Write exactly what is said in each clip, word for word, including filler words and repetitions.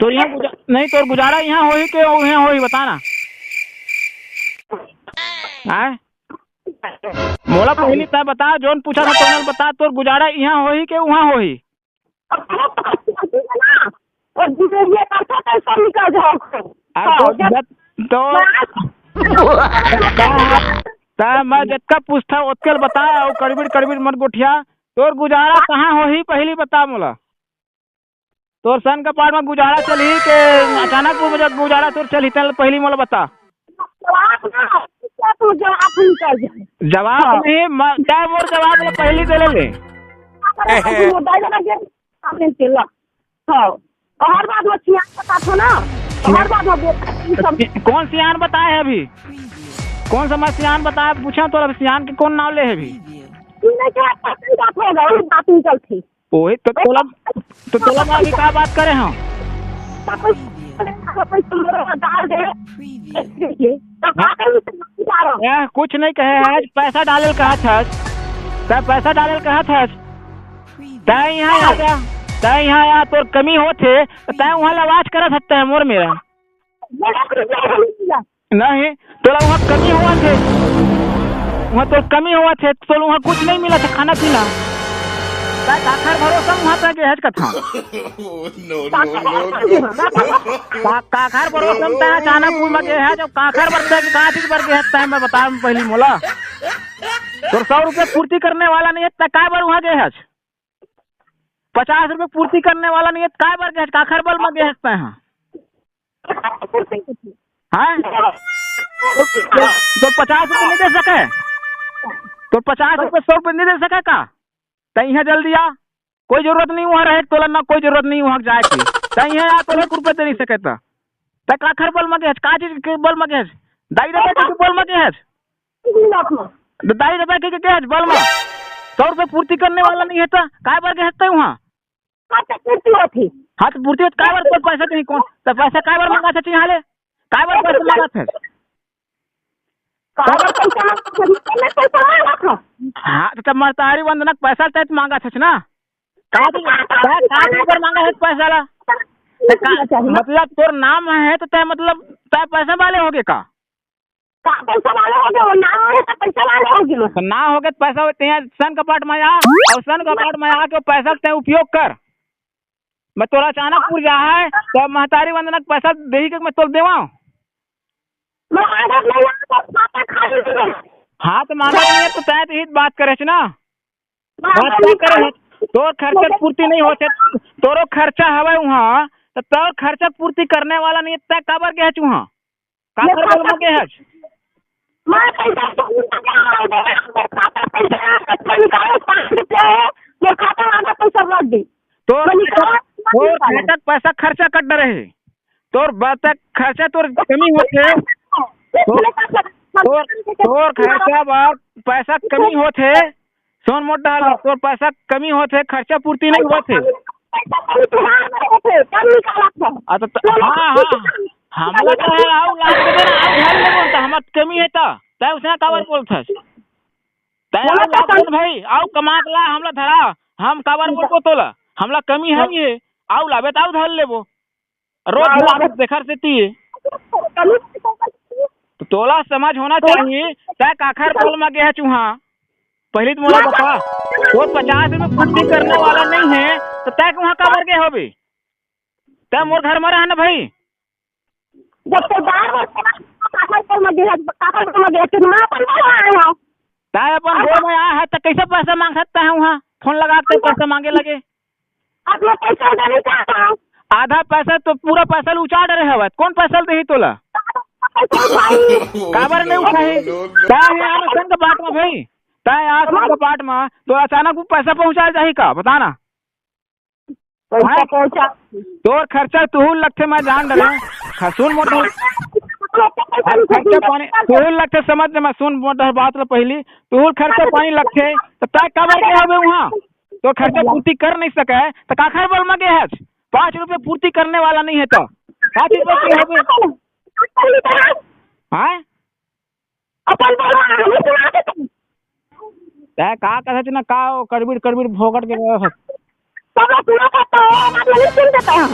तोर यहाँ गुजा-, नहीं, तोर गुजारा यहाँ होही के उहाँ होही, बता ना। आय? मोला पहिली तैं बता, जोन पूछा था तोन बता, तोर गुजारा यहाँ होही के उहाँ होही? और धीरे धीरे करके पैसा निकल जाओ। अरे हाँ, तो जब जब, तो तैं, तैं मैं जतका पूछता ओतके ल बता, अउ कड़बिड़ कड़बिड़ मत गोठिया। तोर गुजारा कहाँ होही, पहिली बता मोला। तोर सन कपाट म गुजारा चलही के अचानक वो जब गुजारा तोर चलही, तेन ल पहिली मोला बता। जवाब ना, क्या तू जवाब निकल जाए? जवाब हाँ। नहीं, म-, तैं मोर जवाब ल पहिली दे ले ले। अरे, अभी मोबाइल लगा के सामने से ला। हाँ। और हर बात में सियान बताथो ना। तो हर बात में बोल, ये सब कौन सियान बताए हे अभी? कौन सा मैं सियान बताए? पूछा तो अभी सियान के कौन नाम ले हे अभी? तूने क्या बात नहीं बात होगा, वही बात निकलती। ओही तो तोला, तो तोला मैं अभी का बात करे हंव? डाल दे। ए, कुछ नहीं कहे हस, पैसा डाले ल कहत हस, तैं पैसा डाले ल कहत हस, तैं यहाँ आ जा, तैं यहाँ आ, तोर कमी होत हे, त तैं उहाँ ल आवाज करत हस, तैं मोर मेरा। नहीं, तोला उहाँ कमी होवत हे, उहाँ तोर कमी होवत हे, तोला उहाँ कुछ नहीं मिलत हे, खाना पीना। तैं काखर भरोसा उहाँ तैं गे हच कथंव। का-, काखर भरोसा तैं अचानक उहाँ गे हच, काखर बर तैं का चीज बर गे हच, तैं मैं बता पहिली मोला। तोर सौ रुपया पूर्ति करने वाला नहीं हे, तैं काय बर उहाँ गे हच? पचास रुपये पूर्ति करने वाला नहीं हे, काय बर गे हच? काखर बल म गे हच तैं ह? हाँ? तो, तो पचास रुपये नहीं दे सके? तो पचास रुपये, सौ रुपये नहीं दे सके का? तैं इहाँ जल्दी आ, कोई जरूरत नहीं उहाँ रहे तोला, ना कोई जरूरत नहीं उहाँ जाए के। तैं इहाँ आ, तोला एक रुपये दे नहीं सके त। तैं काखर बल म गे हच? का चीज के बल म गे हच? दाई ददा के बल म गे हच? द-, दाई ददा के, के, के हच बल म? सौ रुपये पूर्ति करने वाला नहीं हे त काय बर गे हच तैं उहाँ? हाँ, तो पूर्ति होत हे। हाँ, तो पूर्ति होत, काय बर तोर पैसा कहीं कौन? त पैसा काय बर मांगत हच इहाँ ले? काय बर पैसा मांगत हच? काबर पैसा मांगत हच? मैं पैसा मांगत हंव। हाँ, त तब महतारी वंदना के पैसा तैं मांगत हच ना? का चीज, का, का चीज बर मांगत हच पैसा ला? त का, मतलब तोर नाम हे त तैं, मतलब तैं पैसा वाले होगे का? का पैसा वाले होगे? वो नाम हे त पैसा वाले होगे। त ना होगे त पैसा तैं सन कपाट म आ, अउ सन कपाट म आके वो पैसा तैं उपयोग कर। मैं तोला अचानक पुरजा हे, त महतारी वंदना के पैसा देही के मैं तोला देवांव। मैं आडर नहीं आता, खाता खाली नहीं है। हाँ, त मांगत नहीं हे, त तैं तो ही बात करे हच ना। मैं बात आडर तैं नहीं करे आता। हच। तोर खर्चा पूर्ति नहीं होत हे, तोरो खर्चा हवय उहाँ, त तोर खर्चा पूर्ति करने वाला नहीं हे, तैं काबर गे हच उहाँ? काखर बल म गे हच? मैं पैसा तो नहीं लगा, मेरे खाता पैसा, पैसा निकालो, पाँच रुपया है, मेरे खाता में आधा पैसा रख दे। तोर मैं निकालो, तोर खाता पैसा खर्चा कट रहे। तोर बचत खर्चा तोर कमी होथे। तोर, तोर, तोर खर्चा बर पैसा कमी होथे। सुन मोटा, तोर पैसा कमी होथे, खर्चा पूर्ति नहीं होथे। पैसा कमी तुहार में होथे, कम निकालत है। अच्छा, त-, हाँ, हाँ। हमला तो है, आउ लाभ दे देना, आउ धर लेबो, त हमर कमी है त, तै उसने काबर बोलथस? तै आउ लाभ दे भाई, आउ कमा के ला, हमला धरा, हम काबर बोलबो तोला? हमला कमी है ये, आउ लाबे त आउ धर लेबो। रोज हाँ, रोज हाँ। देखर सेती। कमी तो तोला समझ होना चाहिए, तै काखर बल म गे हच उहाँ। पहली तो मोला बता, वो पचास रुपये पूर्ति करने वाला नहीं है, तो तै वहाँ काबर गे होबे? तै मोर घर में रह ना भाई। जब तो बार बार काखर बल म गे हच, काखर बल म गे हच, तो मैं अपन बल आए हूँ। तै अपन बल में आए है, तो कैसे पैसा मांग सकता है वहाँ? फोन लगा के पैसा मांगे लगे। अपना पैसा उठाने का था। आधा पैसा तो पूरा पैसा ल उचार डरे हवत। कौन पैसा ल देही तोला? पैसा उठाई। काबर नहीं उठाही? तै यार संग बाट में भाई, तै यार संग बाट में तो अचानक वो पैसा पहुंचा जाही का? बता ना। पैसा हैं? पहुंचा। तोर खर्चा तुहू लगथे, मैं जान डरे। हाँ, सुन मोटा। खर्चा पानी तुहू लगथे, समझ ले, मैं सुन मोटा बात ल पहली। तुहू खर्चा पानी लगथे, तो तै काबर के हवे वहाँ? तो खर्चा पूर्ति कर नहीं सके, तो काखर बल म गे हच? पाँच रुपये पूर्ति करने वाला नहीं है, तो पाँच रुपये के हवे? हाँ? अपन बोलो, हमें सुना देते हैं। तै का कहत हच ना, का ओ कड़बिड़, कड़बिड़ भोगट के कहत हच? सब लोग सुना सकता है, आप लोग सुन देते हैं।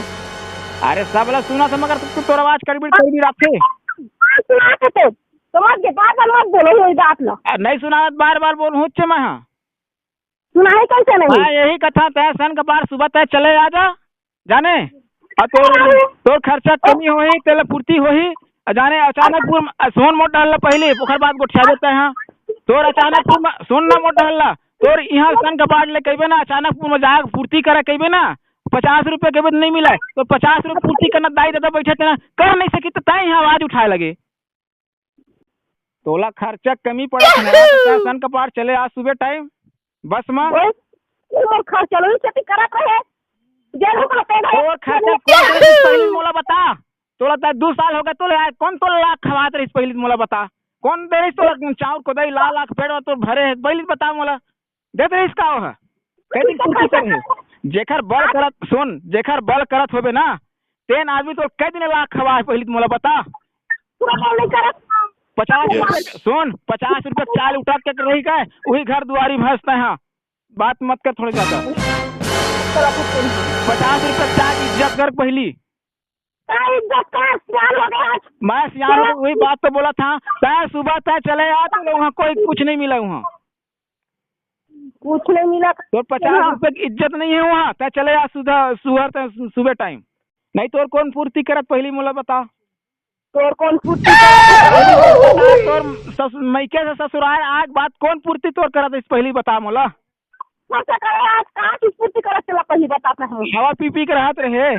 अरे सब ला सुनात हे, मगर तू, तोर आवाज कड़बिड़ कड़बिड़ आथे। सुनात हे तो समझ के बार बार मत बोलो वही बात ला। अ, नहीं सुनात, बार बार बोलहूँ चे मैं, हाँ। सुनाही कैसे नहीं? हाँ, यही कथा तय सन के बार सुबह तय चले आ जा, जाने। अउ तोर, तोर खर्चा कमी होही, तेला पूर्ति होही। अ, जाने अचानकपुर म, अ, सोन मोट डहर ला पहिली, ओखर बाद गोठिया देते हैं। तोर अचानकपुर म, सुन ना मोट डहर ला, तोर इहाँ सन के बार ले कहिबे ना, अचानकपुर म जाके पूर्ति करे कहिबे ना, पचास रुपया कहिबे तो नहीं मिले, तो पचास रुपया पूर्ति करना दाई ददा बैठे थे ना, कर नहीं सकी तो तय इहाँ आवाज उठाए लगे। तोला खर्चा कमी पड़त ना, तो तय सन के बार चले आ सुबह टाइम बस म। ओए, ओकर खर्चा लो, खेती करत रहे। जेल में रहते रहे। तोर खर्चा कौन करे रहिस पहिली मोला बता। तोला त दू साल हो गए, तोला यार कौन तोला लाख खवात रहिस पहिली मोला बता। कौन दे रहिस तोला चाउर कोदई ला लाख पेड़ में तोर भरे हे, पहिली बता मोला। देत रहिस का ओह? कई दिन पूर्ति करे हे? जेखर बल करत, सुन, जेखर बल करत होबे ना, तेन आदमी तोर कई दिन लाख खवाए पहिली मोला बता। पूरा बल नहीं करत। पचास रुपया, सुन, पचास रुपया चाल उठा के रही का, उही घर दुआरी भैंस तय हा। बात मत कर थोड़े ज्यादा। पचास रुपया चाल इज्जत कर पहिली। का इज्जत कर, सियान हो गया आज। मैं सियान हो गया, वही बात तो बोला था। तय सुबह तय चले आ, तो वहाँ कोई कुछ नहीं मिला वहाँ। कुछ नहीं मिला। तो पचास रुपया की इज्जत नहीं है वहाँ। तय चले आ सुधा, सुहर तय सु-, सुबह टाइम। नहीं तोर कौन पूर्ति करत पहिली मोला बता। तोर कौन पूर्ति करत? बता, तोर ससु-, मइके से ससुराल आग बात कौन पूर्ति तोर करत इस पहिली बता मोला। खर्चा करे आज का की पूर्ति करत चला पहिली बता पहले। हवा पी पी के रहत रहे।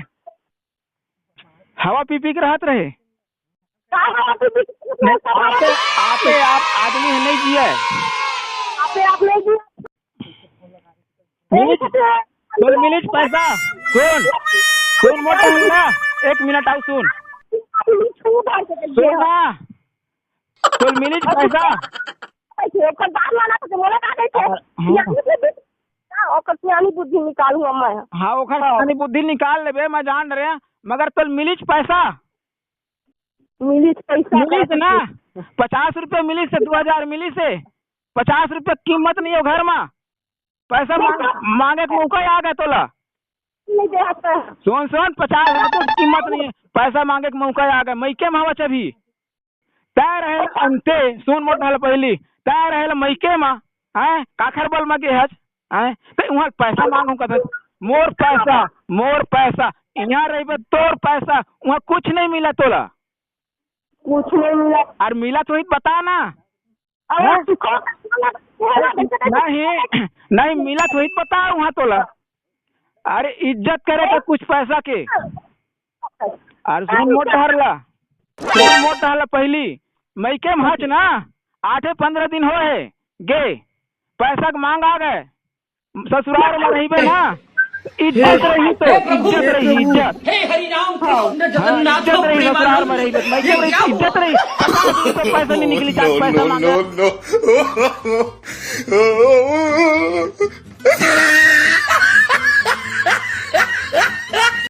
हवा पी पी के रहत रहे। का हवा पी पी के रहत रहे? आपे, आपे आप आदमी है नहीं जिए। आपे आप नहीं जिए। मिलिच, तोल मिलिच पैसा। सुन, सुन मोटा है ना, एक मिनट आओ सुन। सुन ना, तोल मिलिच पैसा। ओकर बात माना तो बोला का कहते? हाँ। हाँ, ओकर सियानी बुद्धि निकालू मैं। हाँ, ओकर हाँ। सियानी बुद्धि निकाल लेबे, मैं जान रहे, मगर तोल मिलिच पैसा। मिलिस पैसा मिलिस ना, पचास रुपया मिलिस से दो हजार मिलिस से, पचास रुपया कीमत नहीं हो घर में। पैसा मांग, मांगे के मौका आ गया तोला। नहीं दे आता। सुन, सुन, पचास रुपया कीमत नहीं है, पैसा मांगे के मौका आ गया। मइके में हवा चबी। तय रहे अंते, सुन मोट हल पहली, तय रहे मइके में, हैं? काखर बल में गे हच? हैं? ते उहाँ पैसा मांगू कथस, मोर पैसा, मोर पैसा, इहाँ रहिबे तोर पैसा, उहाँ कुछ नहीं मिला तोला। कुछ नहीं मिला। और मिला तो ही बता ना। अरे हैं? तू कौन नहीं, नहीं मिला तो ही बता उहाँ तोला। अरे इज्जत करे तो कुछ पैसा के। अरे सुन मोट हरला, सुन मोट हरला पहली, मइके में हच ना, आठे पंद्रह दिन हो है, गे, पैसा के मांग आ गए, ससुराल में रहिबे ना, इज्जत रही तो, इज्जत रही, इज्जत। हे हरि राम कृष्ण हाँ, जगन्नाथ इज्जत रही, प्रेमानंद। ससुराल में रहिबे, मैं ये क्या इज्जत रही, पचास रुपये पैसा नहीं निकली, चार पैसा मांगे। No, no, no।